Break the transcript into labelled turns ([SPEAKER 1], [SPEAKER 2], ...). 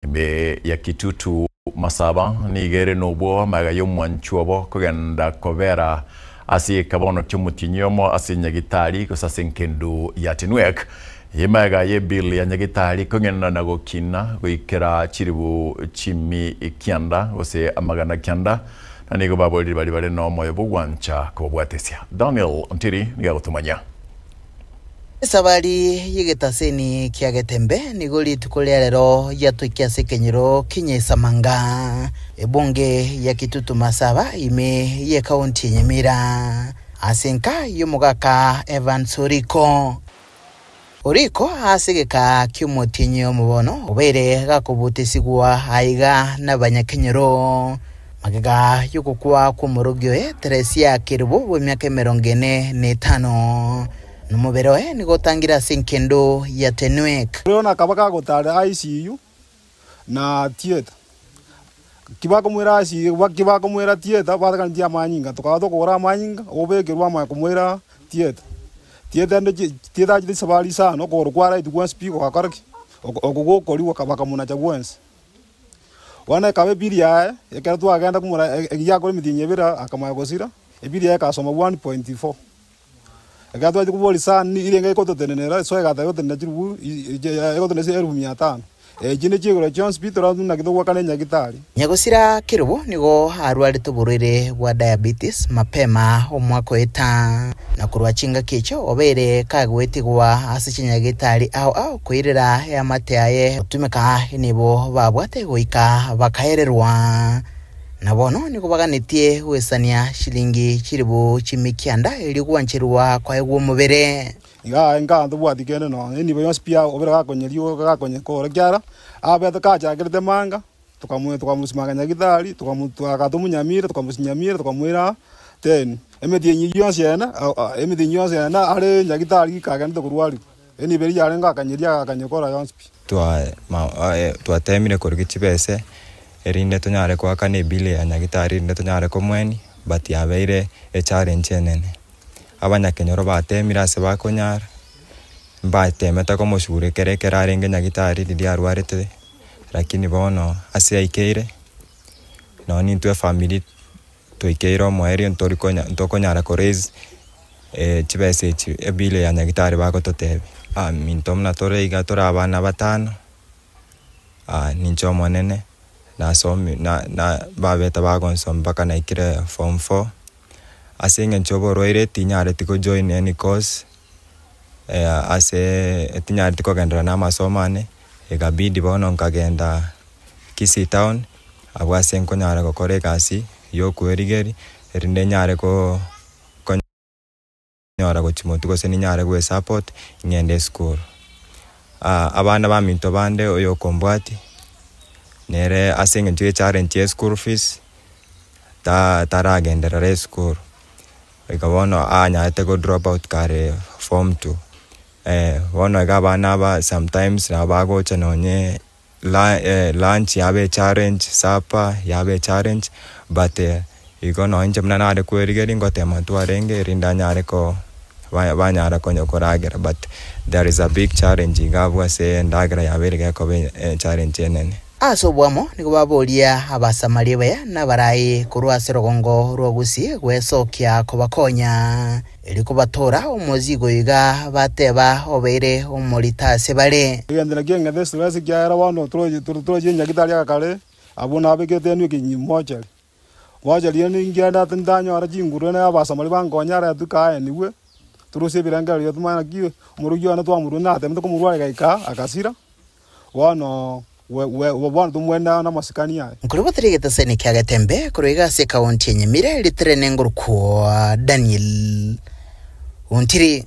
[SPEAKER 1] Ime ya Kitutu Masaba nigo ere nobwoba magega y'omwanchwa obo kogenda kobera ase ekabono ki'omotienyi omo ase Nyagitari gose ase engendu ya Tenwek. Eye magega y'ebill ya Nyagitari kogenda na gokina goikera chiribu chimi kianda gose amagana kianda na nigo baborire baria bare nomoyo bw'ogwancha kobabwatesia. Daniel Ontiri nigo agotomanyia.
[SPEAKER 2] Esabari y'egetaseni kia Getembe nigo rituko ria rero yatoikia ase ekenyoro ki'Nyesamanga, ebunge ya Kitutu Masaba ime y'ekaunti ya Nyamira, ase enka y'omogaka Evans Oriko. Oriko ase egeka ki'omotienyi omobono obeire gakobutesigwa aiga nabanyakenyoro. Magega y'ogokwa kw'omorogi oye Teresia Kerubo bw'emiaka emerongo ene na etano, na omobere oye nigo otangire ase enkendo ya Tenwek.
[SPEAKER 3] Bono akaba kagotara ICU na theatre. Ki bakomoira ICU, ki bakomoira theatre bataganetie amanyinga, tokaba tokogora amanyinga, obekerwe amanye komoira theatre. Theatre ende chi theatre achete chisabari isano, okogoro kwa right gwensi pi gogakora ki? Oko gokorigwa bakamonacha gwensi. Bono ekaba ebiri yaye, ekero twagenda komora eria yakora emetienyi ebere akamanya gosira, ebiri yaye ekasoma 1.4. Ekero twachia koboria sani nigo erenge egototenenera so egateba egotenena chiribu egotenena elfu mia tano. Echi ne chigoro chionsi pi torabwo naki togoakana enyagitari.
[SPEAKER 2] Nyagosira Kerubo nigo arwarete oborwaire bwa diabetes mapema omwaka oeta, na korwa chingaki echio obeire kagoetigwa ase chinyagitari ao ao koirera eamate aye gotumeka nibo babwate goika bakaererwa. Na bono nigo baganetie goesania shilingi chilifu chimikianda erio gwancherwa koegwa omobere.
[SPEAKER 3] Iga aye nkaa ntobwati kende nonya enibo yonsi pi obere gakonyeria gakonyekora ekiagera abete kachakerete manga tokamosimanga nyagitari agatomunyamira tokamosinyamira tokamoira ten. Emetienyi yonsi ene emetienyi yonsi ene are nyagitari kagendete korwariwa enibo eria yarenge akanyeria agakanyekora yonsi pi.
[SPEAKER 4] Twatemire korigia chibese erinde tonyare goakana ebill ya nyagitari erinde tonyare komoenia but yabeire echallenge enene. Abanyakenyoro batemire ase bakonyara, mbatemete komosugura ekero ekero arenge nyagitari riria arwarete, lakini bono ase aikeire, nonye nintwe efamiri twaikeire omoerio ntori konya ntokonyara ko raise chibesa echi ebill ya nyagitari bagototebia. Minto buna tore iga tore abana batano, ninche omonene, nasomi na na babete bagonsomia mpaka naikire form four. Ase eng'encho y'oborwaire tinyareti ko join any course, ase tinyareti kogenderera na amasomo ane, ekabidi bono nkagenda Kisii town, abwo ase nkonyara gokora egasi ya okoerigeria, erinde nyare ko konyora gochia motwe gose ninyare goe support ng'ende esukuru. Abana baminto bande oyo okombwatia, nere ase eng'encho ye challenge ya school fees, ta taragenderera esukuru, goika bono anyarete go drop out kare form two. Bono iga abana aba sometimes nabo bagocha nonye lunch yaba echallenge, supper yaba echallenge, but igo nonye inche buna nare kwerigeria ngotema twarenge erinde anyare ko banyara konya koragera but there is a big challenge iga abwo ase endagera yabeire gekoba echallenge enene.
[SPEAKER 2] Ase oboamo nigo baboria Abasamaria baya na abarai korwa ase rogongo rwa Gusii gwesokia kobakonya, erio kobatoora omozigo iga bateba obeire omorito ase bare.
[SPEAKER 3] Egento nakio eng'ete estress ekiagera bono toroche nyagitari agakare abwo nabekete enwe ekenyinyi mochari. Mochari ere ninkienda ntanyora chinguru ere abasamari bankonye aretwe kaenigwe, torusie ebirengererio tomanye naki omorokia one twamorwa natemete komorwaria gaika agasira, bono bono tomwende namasikani aye.
[SPEAKER 2] Nkorobotera egetasani kia Getembe korwa iga ase ekaunti ya Nyamira, ritere nengorokwa Daniel Ontiri.